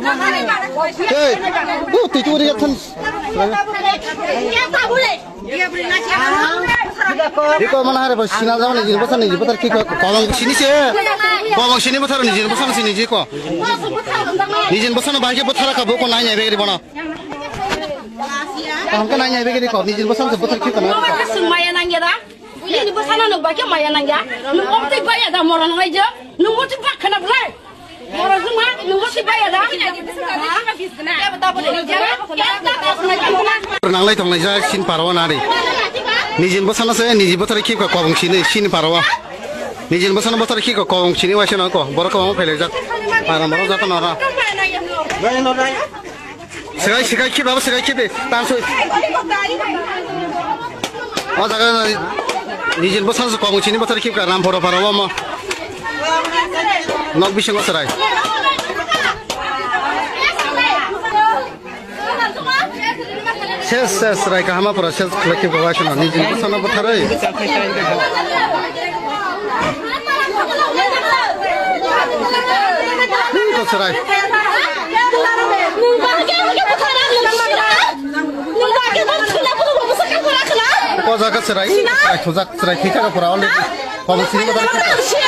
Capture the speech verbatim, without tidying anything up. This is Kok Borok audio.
Hey, uh, tui tui ri than. Riko mana hari bos sina jama nijin bosan nijin bosan ki ko kolong sini se. Kolong sini bosan nijin bosan sini ji ko. Nijin bosan bahai ke bothara ka bo ko nai nai begri bono. Kaham ke nai nai begri ko nijin bosan se bothara ki ko na. Sung maya nang ya da. Ini bosan nang ba ke maya nang ya. Nung om tik ba ya da mora nang ai jo. Nung mo tik ba khana blai. Nanglai tonglai ja sin paro na ri. Nijin bosana se niji bothari khip ka kobong sini sin paro. Nijin bosana bothari khip ka kobong sini waisa na ko. Borok kobong phelai jak. Para moro jata nora. Sikai sikai khip abo sikai khip de. Tan sui. O jaga nijin bosana se kobong sini bothari khip ka ram poro paro mo. Nok bisingo chwrai. Ses, ses, chwrai kahama pura ses khlai khe bwsano nijin bwsano bwtharwi. Ko chwrai. Ko jaga chwrai, chwrai thujak, chwrai thwi thaka pura already. Kobong sini bwtharwi.